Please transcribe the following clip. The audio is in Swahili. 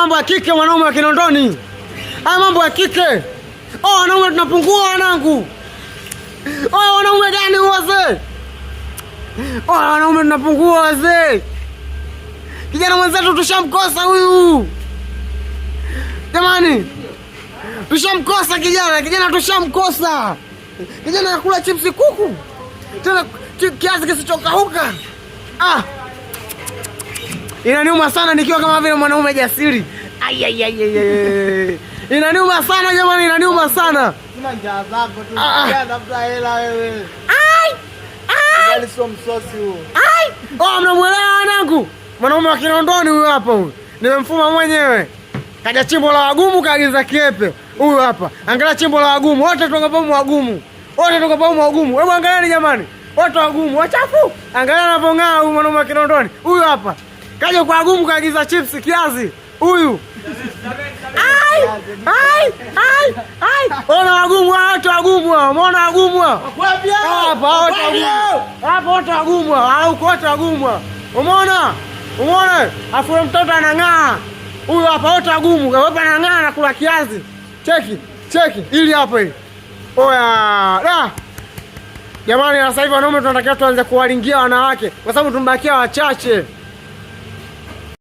Mambo ya kike, mwanaume wa Kinondoni. Haya mambo ya kike. Oh, wanaume tunapungua wanangu. Oh, wanaume gani wazee? Oh, wanaume tunapungua wazee. Kijana mwenzetu tushamkosa huyu. Jamani, tushamkosa kijana, kijana tushamkosa. Kijana anakula chipsi kuku. Tena kiasi kisichokauka. Ah. Inaniuma sana nikiwa kama vile mwanaume jasiri. Ai ai ai ai. Inaniuma sana jamani, inaniuma sana. Sina njaa zako tu. Ah, ah. Tafuta hela wewe. Ai! Ai! Ugali sio msosi huo. Ai! Oh, mnamuelewa wanangu? Mwanaume wa Kinondoni huyu hapa huyu. Nimemfuma mwenyewe. Kaja chimbo la wagumu kaagiza kiepe. Huyu hapa. Angalia chimbo la wagumu. Wote tuko pamoja wagumu. Wote tuko pamoja wagumu. Hebu angalieni jamani. Wote wagumu, wachafu. Angalia anavyong'aa huyu mwanaume wa Kinondoni. Huyu hapa. Kaja kwa wagumu kaagiza chips kiazi. Huyu. Ai! Ai! Ai! Ai! Ona wagumu hao, wote wagumu hao. Umeona wagumu hao? Hapa wote wagumu. Hapa wote wagumu hao. Au wote wagumu hao. Umeona? Umeona? Afu yule mtoto anang'aa. Huyu hapa wote wagumu. Hapa anang'aa na kula kiazi. Cheki, cheki. Ili hapa hili. Oya, da. Jamani, sasa hivi wanaume tunatakiwa tuanze kuwalingia wanawake kwa sababu tumebakia wachache.